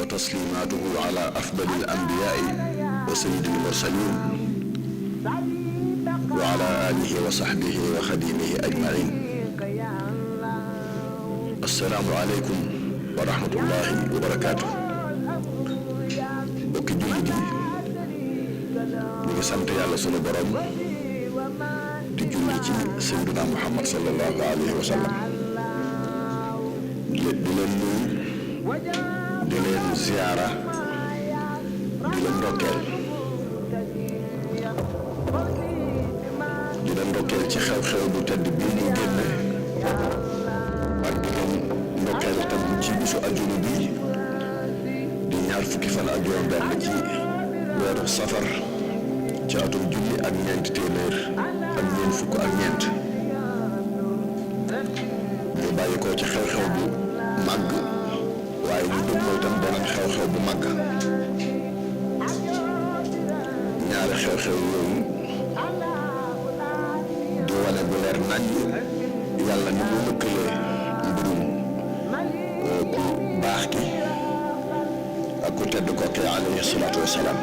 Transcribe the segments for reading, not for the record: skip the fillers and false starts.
وتسليماته على أفضل الأنبياء وسيد المرسلين وعلى آله وصحبه وخديمه أجمعين. السلام عليكم ورحمة الله وبركاته. bokki jullit yi ñu ngi sant yàlla sunu borom di julli ci Seydina Muhammad sallallahu alayhi wa sallam di leen nuyu di leen ziyaara di leen ndokkeel ci xew-xew bu tedd bii ñu génne ak di leen ndokkeel tam ci bisu ajjuma bi di ñaar fukki fan ak juróom benn ci weeru safar ci atum junni ak ñeent téeméer ak ñeent fukk ak ñeent ñu bàyyi ko ci xew-xew bu màgg waaye ñu dëg mooy tam beneen xew-xew bu màgg ñaari xew-xew yooyu di wane bu leer nañ yàlla ni mu lëkkalee mbirum ku baax ki ak ku tedd ko ki alayhi salaatu wasalaam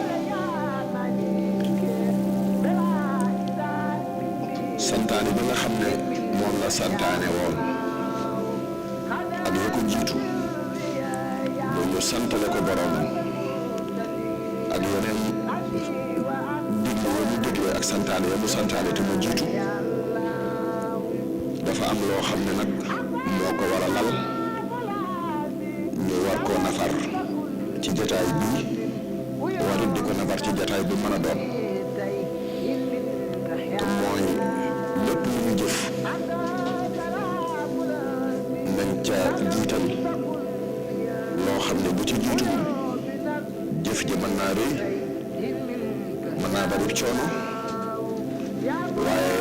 santaane bi nga xam ne moom la santaane woon ak ya ko jiitu loolu santale ko borom ak yeneen digle ya mu digle ak santaane ya mu santaane te mu jiitu dafa am loo xam ne nag moo ko war a lal ñu war koo nafar ci jataay bii warit di ko nafar ci jataay bu mën a doon te mooy lépp lu ñu jëf nañ ca jiital loo xam ne bu ci jiitu jëf ji mën naa rëy mën naa bari coono waaye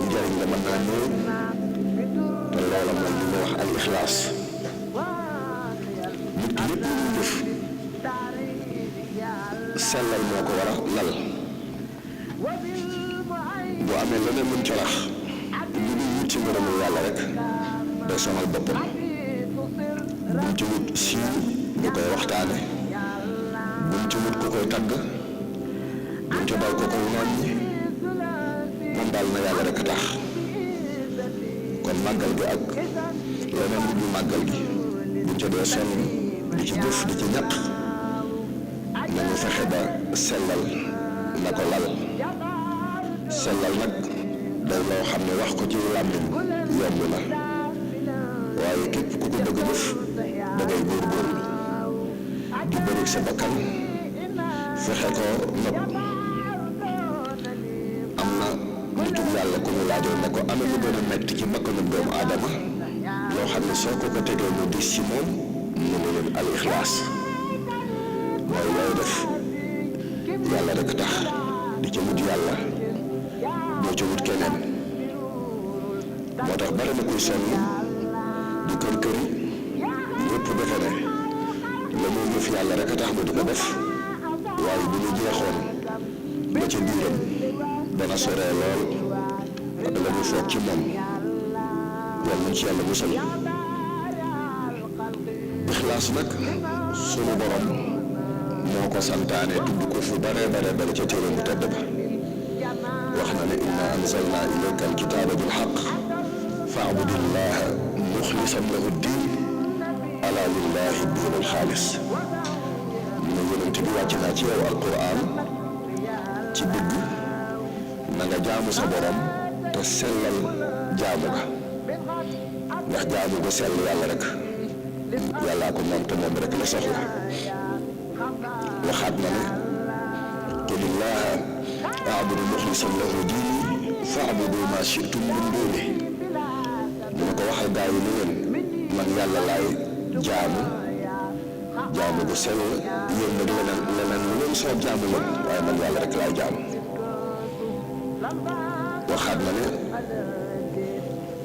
njëriñ la mën naa néew te loola mooy li ñuy wax al ixlaas nit ki lépp lu ñu jëf sellal moo ko war a lal bu amee leneen mën ca rax lu dul wut ci ngërëmu yàlla rek day sonal boppam buñ ci wut siiw ñu koy waxtaane buñ ci wut ku koy tagg buñ ci dal ko koy ŋàññi moom daal na yàlla rek a tax kon màggal gi ak leneen lu dul màggal gi buñ ca dee sonn di ci jëf di ci ñaq nañu fexe ba sellal na ko lal sellal nag day loo xam ne wax ko ci làmmiñ yomb na waaye képp ku ko bëgg def da ngay góorgóorlu di bëri sa bakkan fexe ko nopp am na nitu yàlla ku ñu laajoon ne ko ana lu gën a metti ci bakkanu doomu aadama loo xam ne soo ko ko tegee mu dis ci moom mu ne leen al ixlaas mooy looy def yàlla rek tax di ca wut yàlla doo ca wut keneen moo tax bari na kuy sonn di kër këri yëpp defe ne la muy jëf yàlla rek a tax mu di ko def waaye bu ñu jeexoon ba ca biiram dana soree lool ak la ñu foog ci moom yàlla nañ ci yàlla musal ixlaas nag sunu borom moo ko santaane tudd ko fu bare bare bare ca téere mu tedd ba wax na ne inna anzalna ilayka alkitaaba bilhaq fa'budillaha muxlisan lahu ddin ala lillahi diinul xaalis mu ne yonent bi wàcc naa ci yow alquran ci dëgg na nga jaamu sa borom te sellal jaamu ga ndax jaamu ga sell yàlla rek yàllaa ko moom te moom rek la soxla waxaat na ne qulillaha a'budu muxlisan lahu diini fa'budu ma shi'tum min duuni mu ne ko waxal gaa yi ni leen man yàlla laay jaamu bu sell yéen nag leneen lu leen soo jaamu leen waaye man yàlla rek laay jaamu waxaat na ne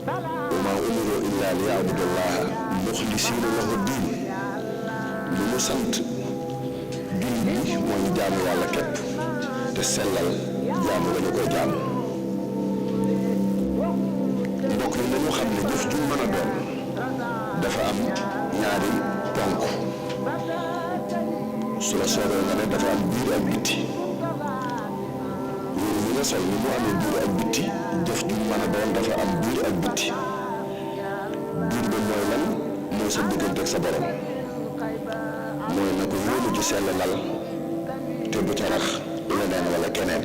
wa maa umiru illa li ya'budu llaha muxlisiina lahu diin lu mu sant jullit bi mooy jaamu yàlla képp te sellal jaamu la ñu koy jaamu mbokk yi nañu xam ne jëf ju mën a doon dafa am ñaari ponk su la soobee nga ne dafa am biir ak bitti yére yi nga sol ni mu amee biir ak bitti jëf ju mën a doon dafa am biir ak bitti biir ba mooy lan mooy sa diggante ak sa borom mooy na ko yéene ju sell lal te du ca rax leneen wala keneen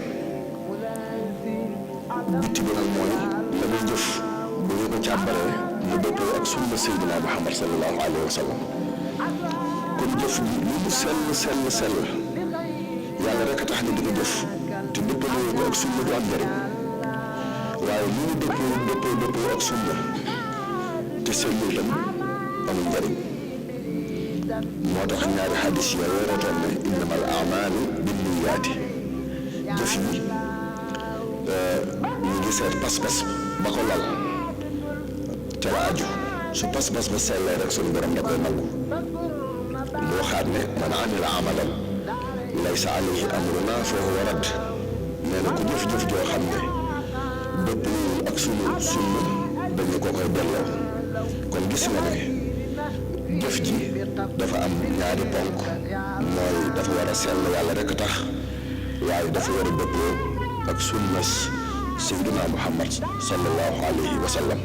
bitti bi nag mooy la muy jëf bu ñu ko càmbaree mu dëppoo ak sunna Seydina Muhammad sallallahu alayhi wa sallam kon jëf ji lu mu sell yàlla rek a tax ni di ko jëf te dëppaloo ko ak sunna du am njëriñ waaye lu mu dëppoo ak sunna te sellul tam amul njëriñ moo tax ñaari xadis ya weeratoon ne innamal a'maalu binniyaati jëf yi ñu ngi seet pas-pas ba ko lal ca la aju su pas-pas ba sellee rek suñu borom da koy nangu mu waxaat ne man amila amalan laysa alayhi amruna fa huwa radd nee na ku jëf-jëf joo xam ne dëppwul ak sunu sunna dañu ko koy delloo kon gis nga ne jëf ji dafa am ñaari ponk mooy dafa war a sell yàlla rek tax waaye dafa war a dëppoo ak sunnas Seydina Muhammad sallallahu alayhi wa sallam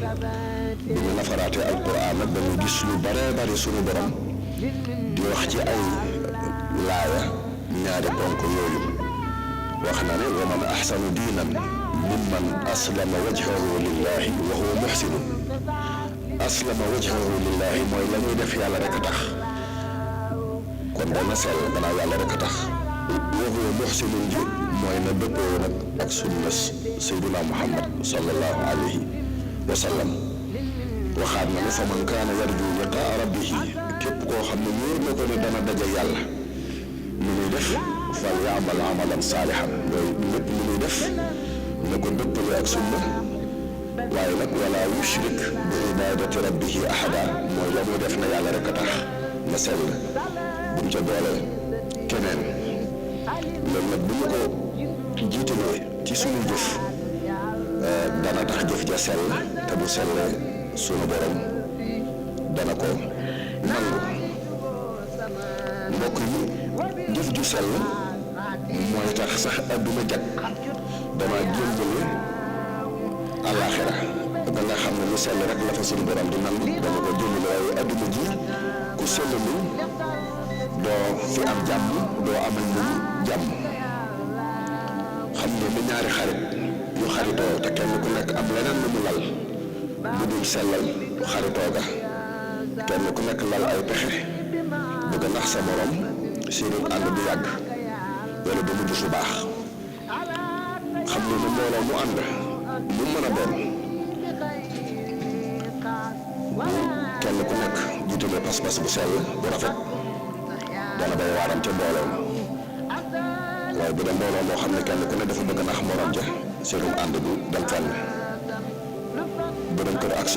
bu ñu nafaraatee alquran nag dañu gis lu bare bari sunu borom di wax ci ay laaya ñaari ponk yooyu wax na ne wa man ahsanu diinan mimman aslama wajhahu lillahi wa huwa muhsinun aslama wajhahu lillahi mooy la muy def yàlla rek a tax kon dana sell gannaaw yàlla rek a tax wa huwa muhsinun ji mooy na dëppoo nag ak sunna Seydina Muhammad sallallahu alayhi wa sallam waxaat na ne fa man kaana yarju liqaa rabbihi képp koo xam ne wóor na ko ne dana daje yàlla lu muy def fal yaamal amalan saalihan mooy lépp lu muy def na ko dëppale ak sunna waaye nag wala yushrik bi ibadati rabbihi ahada mooy la muy def na yàlla rek a tax na sell bu mu ca doole keneen loolu nag bu ñu ko jiitalee ci sunu jëf dana tax jëf ja sell te bu sellee sunu borom dana ko nangu mbokk yi jëf ju sell mooy tax sax adduna jag dama jëmbale àllaaxira ba nga xam ne lu sell rek la fa sunu borom di nangu dama ko jëmbale waaye adduna ji ku sellul doo fi am jàmm doo amal lu jàmm xam ne lu ñaari xarit yu xaritoo te kenn ku nekk am leneen lu mu lal lu dul sellal xaritoo ga kenn ku nekk lal ay pexe bëgg a nax sa morom seenu ànd du yàgg wala du mujj su baax xam ne lu mbooloo mu ànd lu mën a doon kenn ku nekk jiitale pas-pas bu sell bu rafet dana bay waaram ca mbooloo waaye bu dee mbooloo moo xam ne kenn ku ne dafa bëgg a nax morom ja seenu ànd du dem fenn bu dem kër ak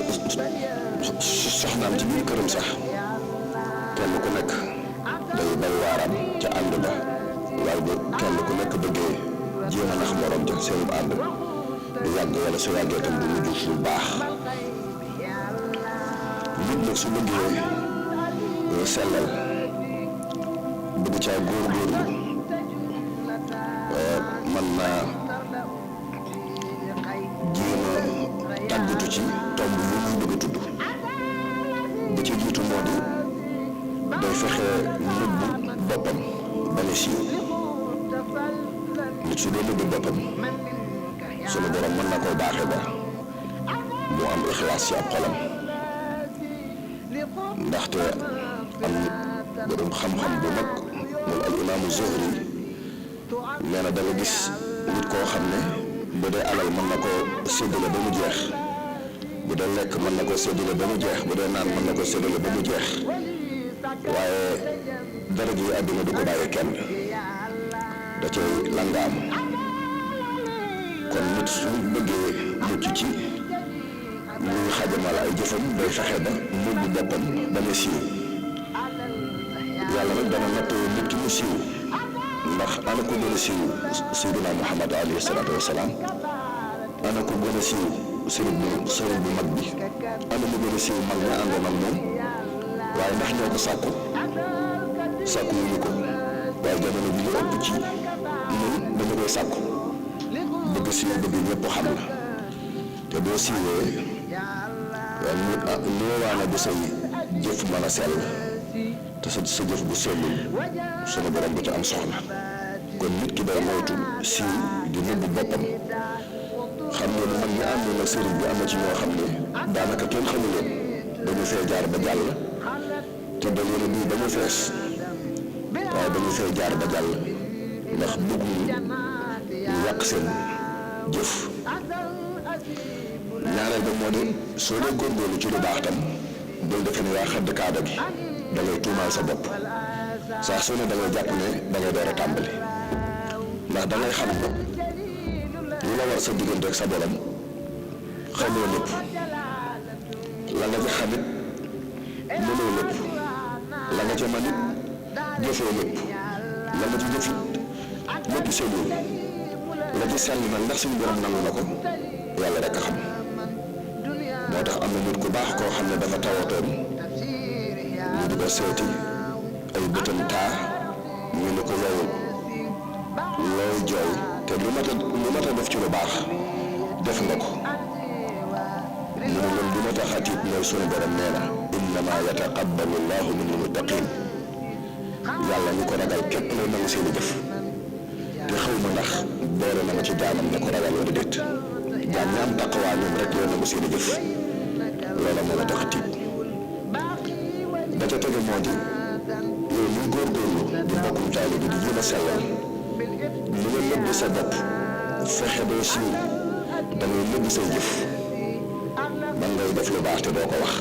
soxnaam ci biir këram sax kenn ku nekk day bay waaram ca ànd ba waaye bu kenn ku nekk bëggee jéem a nax morom ja seenu ànd du yàgg wala su yàggee tam du mujj fu baax nit nag su bëggee sellal bëgg caa góorgóorlu mën naa jéem a tàggatu ci tomb yi muy bëgg a tudd ba ci jiitu moo di day fexe nëbb boppam bañ a siiw nit su dee nëbb boppam sunu borom mën na koo baaxee ba mu am ixlaas ci ab xolam ndaxte am borom xam-xam bu mag moom al imaamu Zuhri nee na da nga gis nit koo xam ne bu dee alal mën na koo séddale ba mu jeex bu dee lekk mën na koo séddale ba mu jeex bu dee naan mën na koo séddale ba mu jeex waaye dara ji àdduna du ko bàyyi kenn da cay langaam kon nit su bëggee mucc ci muy xajamal ay jëfam day fexe ba mbubb boppam bañ a siiw yàlla nag dana nattoo nit ki mu siiw ndax ana ko gën a siiw Seydina Muhammad alayhi salaatu wa salaam ana ko gën a siiw sëriñ bu mag bi ana mu gën a siiw mag ña àndoon ak moom waaye ndax ñoo ko sàkku wuñu ko waaye jamono bi li ëpp ci ñun dañu koy sàkku bëgg siiw bëgg ñëpp xam la te boo siiwee li waana bu say jëf mën a sell te sa jëf bu sellul sunu borom bu ci am soxla kon nit ki day moytu siiw di nëbbu boppam xam nga ne man ñi àndoon ak sëriñ bi am na ci ñoo xam ne daanaka kenn xamu leen dañu fee jaar ba jàll te dañu ne bii dañu fees waaye dañu fee jaar ba jàll ndax bëgguñu ñu yàq seen jëf ñaareel ba moo di soo dee góorgóorlu ci lu baax tam bul defe ne yaa xadd kaada gi da ngay tuumaal sa bopp saa su ne da ngay jàpp ne da ngay door a tàmbali ndax da ngay xam ne li la war sa diggante ak sa borom xamoo lépp la nga ca xamit mënoo lépp la nga ca manit jëfoo lépp la nga ci jëfit lépp sellul la ci sell nag ndax suñu borom nangu na ko yàlla rek a xam moo tax am na nit ku baax koo xam ne dafa tawatoon ñu di ko seeti ay bëtam taa ñu ne ko yow looy jooy te lu mat a def ci lu baax def nga ko mu ne leen li ma tax a tiit mooy sunu borom nee na innama yataqabbalu llahu min almuttaqin yàlla ñu ko ragal képp lay nangu seeni jëf te xaw ma ndax boole na ma ci jaamam ne ko ragal wala déet jaam ñi am taqawaa ñoom rek lay nangu seeni jëf loola moo la tax a tiit ba ca tege moo di yow muy góorgóorlu di mbokkum taali bi di jéem a sellal li nga nëbb sa bopp fexe doo siiw da ngay nëbb say jëf man ngay def lu baax te doo ko wax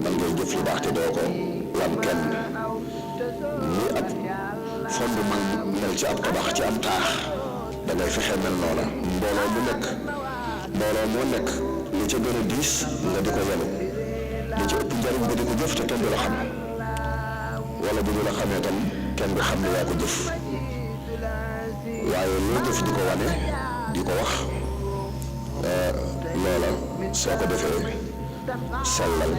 man ngay jëf lu baax te doo ko wan kenn ni ab fondement mel ci ab tabax ci am taax da ngay fexe mel noona mbooloo moo nekk li ca gën a diis nga di ko yenu li ci ëpp njariñ nga di ko jëf te kenn du la xam wala bu ñu la xamee tam kenn du xam ne yaa ko jëf waaye loo jëf di ko wane di ko wax loola soo ko defee sellal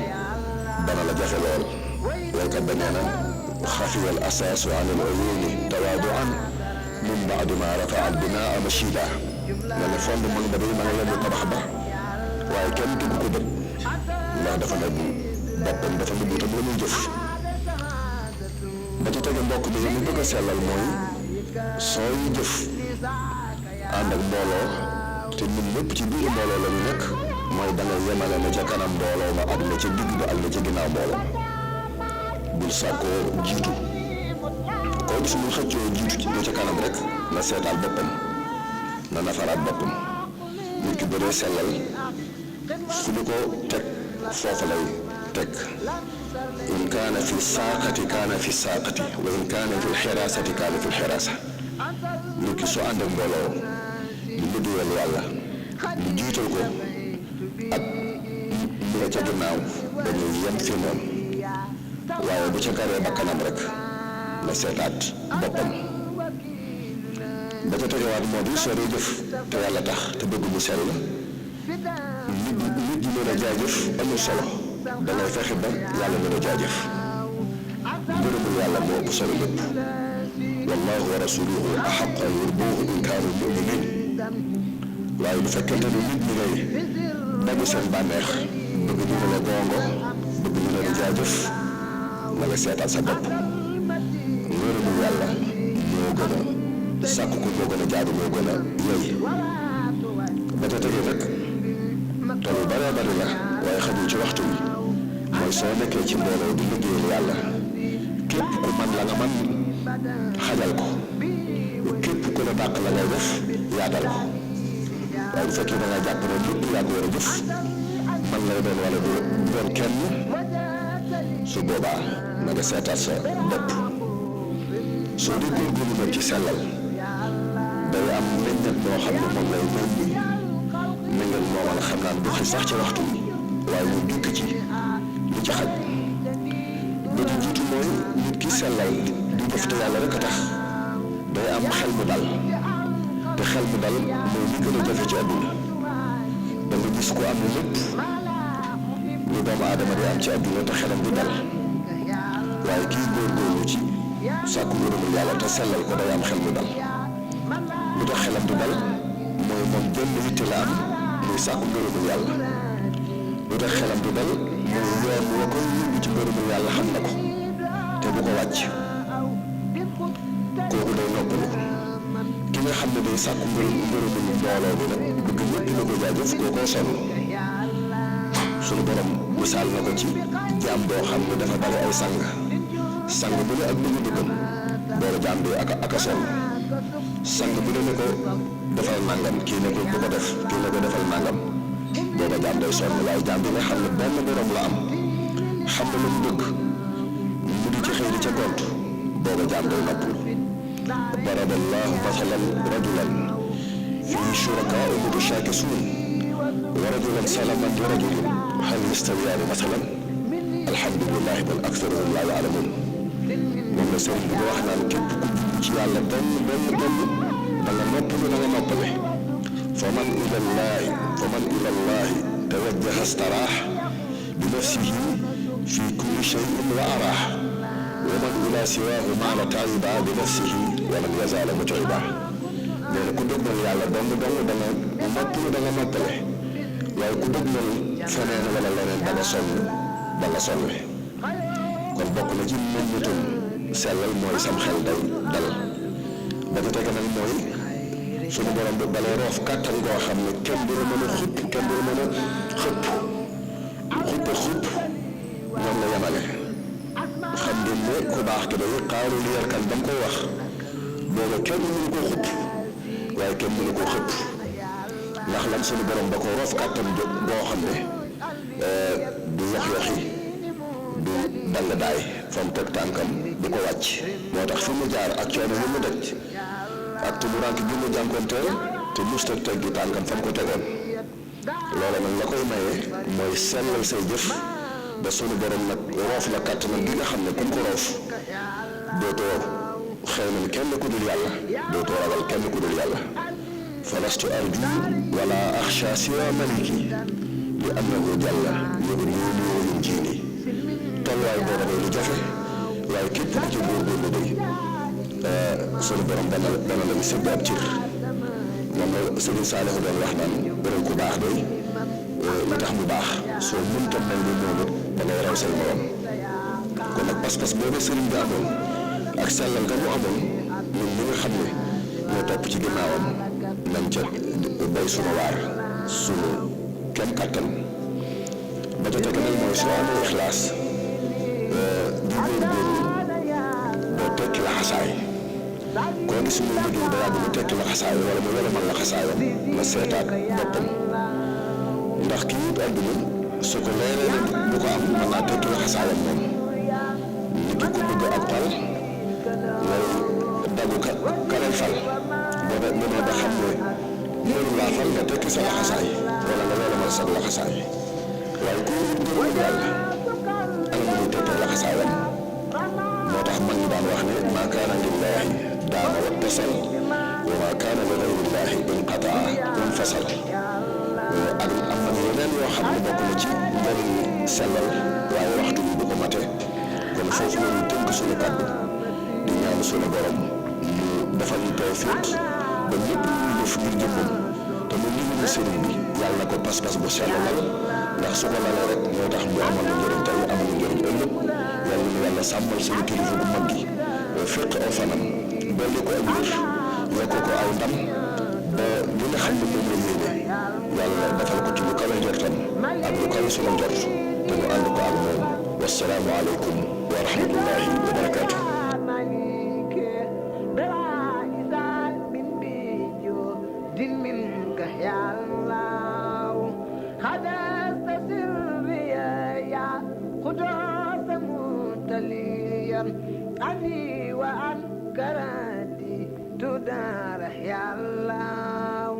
dana la jafe lool waykat ba nee na xafiyal asaasu an al uyuuni tawaaduan min baadi ma rafaa al binaa mashida nga ne fondement ba day mën a yenu tabax ba waaye kenn tugg ko bët ndax dafa ne boppam dafa nëbbu tam la muy jëf ba ci tege mbokk bi li bëgg a sellal mooy sooy jëf ànd ak mbooloo te ñun ñëpp ci biir mbooloo la ñu nekk mooy da nga yemale na ca kanam mbooloo ma ak na ca digg ba ak na ca ginnaaw mbooloo bul sàkkoo jiitu koo gis muy xëccoo jiitu ci na ca kanam rek na seetaal boppam na nafaraat boppam nit ki bëree sellal fu ñu ko teg foofu lay teg in kaana fi saaqati kaana fi saaqati wa in kaana fi lxiraasati kaana fi lxiraasa nit ki soo ànd ak mbooloo lu liggéeyal yàlla lu jiital ko ak mu la ca ginnaaw dañuy yem fi moom waaye bu ca karee bakkanam rek na seetaat boppam ba ca tegewaat moo di soo dee jëf te yàlla tax te bëgg mu sell nit ñi mën a jaajëf amul solo da ngay fexe ba yàlla mën a jaajëf ngërëmul yàlla moo ëpp solo lépp wallahu wa rasuluhu axaqu an yurduuhu in kaanu muminin waaye bu fekkente ne nit ñi ngay dagg seen bànneex bëgg ñu ne la gongo bëgg ñu ne la jaajëf na nga seetaat sa bopp ngërëmul yàlla moo gën a sàkk ko moo gën a jaadu moo gën a yey ba ca tegee nag te lu bëree bëri la waaye xajul ci waxtu wi mooy soo nekkee ci mbooloo di liggéeyal yàlla képp ku man la nga man xajal ko képp ku la dàq la ngay def yaatal ko waaye bu fekkee da nga jàpp ne lépp yaa ko war a jëf man lay doon wala du doon kenn su boobaa na nga seetaat sa bopp soo di góorgóorlu nag ci sellal day am meññet moo xam ne moom lay meññet moo mën a xam naan du xëy sax ci waxtu wi waaye ñu dukk ci lu ci xaj ba ci jiitu mooy nit ki sellal di def te yàlla rek a tax day am xel mu dal te xel mu dal mooy li gën a jafe ci àdduna da nga gis ko am na lépp lu doomu aadama di am ci àdduna te xelam du dal waaye kii góorgóorlu ci sàkku ngërëmul yàlla te sellal ko day am xel mu dal lu tax xelam du dal mooy moom benn yitte la am muy sàkku ngërëmul yàlla lu tax xelam du dal mooy yoon wa koy yóbbu ci ngërëmul yàlla xam na ko te du ko wàcc kooku day noppalu ki nga xam ne day sàkku ngërëmul mbooloo bi nag bëgg ñëpp la ko jaajëf kookoo sonn sunu borom misaal na ko ci jaam boo xam ne dafa bari ay sang bu ne ak lu mu dëggam boobu jaam bi ak a sonn sang bu ne ko defal nangam kii ne ko bu ko def kii ne ko defal nangam booba jaam day sonn waaye jaam bi nga xam ne benn borom la am xam ne lu mu bëgg mu di ci xëy di ca gont booba jaam day noppalu daraba allahu masalan rajulan fihi shurakaa'u mutashaakisuun wa rajulan salaman li rajulin hal yastawiyaani masalan alhamdulillahi bal aktharuhum laa ya'lamuun moom la sëriñ bi wax naan képp ku jublu ci yàlla benn da nga noppalu da nga noppale fa man ilallahi tawajjaha staraax bi nafsihi fi kulli shay'in wa araax wa man ila siwaahu maala taayiba bi nafsihi wa lam yazaala mut'iba nee na ku dëgmal yàlla da nga noppalu da nga noppale waaye ku dëgmal feneen wala leneen da nga sonn kon bokk na ci meññitum sellal mooy sam xel day dal ba ca tege nag mooy sunu borom bi balay roof kàttan goo xam ne kenn du la mën a xupp kenn du la mën a xëpp ñoom la yemale xam ngeen ne ku baax ki day xaaru li yarkan ba mu koy wax booba kenn mënu koo xupp waaye kenn mënu koo xëpp ndax lan sunu borom ba ko roof kàttan goo xam ne du yox-yoxi du dang daay fa mu teg tànkam du ko wàcc moo tax fi mu jaar ak coono yi mu daj ak tumuraank bi mu jànkoonteel te musta teggi tànkam fa mu ko tegoon loola nag la koy maye mooy sellal say jëf ba sunu borom nag roof la kàttanam gi nga xam ne ku ko roof dootoo xëy na kenn ku dul yàlla dootoo ragal kenn ku dul yàlla falastu arju wala axsha siwa maliki li annahu jàlla yughniini wa yunjiini tolluwaay booba day lu jafe waaye képp ku ci góorgóorlu day sunu borom dana la mu sëgg ab cër moom la Sëriñ Saalihu doon wax naan borom ku baax day li tax mu baax soo mënta mel ni moom it da ngay raw say morom kon nag pas-pas booba sëriñ bi amoon ak sellal nga mu amoon ñun ñi nga xam ne ñoo topp ci ginnaawam nañ ca bay sunu waar sunu kem kattan ba ca teg nag mooy soo amee ixlaas di góorgóorlu doo tekki la xasaay koo gis muy liggéey ba yàgg mu tekki la xasaay wala mu yolomal la xasaayam na seetaat boppam ndax kii it àdduna su ko leeree du ko am mën naa tekki la xasaayam moom nit ki ku bëgg ak pal ngay dagu ka lay fal boo demee ba xam ne mënu laa fal nga tekki sa laxasaay wala nga yolomal sa laxasaay waaye ku wut ngërëmul yàlla ana mu tekki laxasaayam moo tax man ñu daan wax ne maa kaana lillaahi daama wattasal wa maa kaana li gayrillaahi inqataa wanfasal ak am na yeneen yoo xam ne bokk na ci njëriñ sellal waaye waxtu bi du ko mate kon foofu la ñu tënk suñu kàddu di ñaan suñu borom mu defal ñu tawfiq ba lépp lu ñuy def ngir jëmmam te mu ndigalu sëriñ bi yàlla na ko pas-pas bu sell lal ndax su ko lalee rek moo tax mu amal na njëriñ tey amal na njëriñ ëllëg yàlla na yàlla sàmmal suñu kilifa bu mag gi féq aw fanam dolli ko ak wér yokk ko ay ndam ba li nga xam ne moom la yéene yàlla defal ko ci lu kawe njortam ak lu kawe sunu njort te ñu ànd ko ak moom wassalaamu aleykum wa rahmatullahi wa barakaatu. عني وعن كراتي تدار يا الله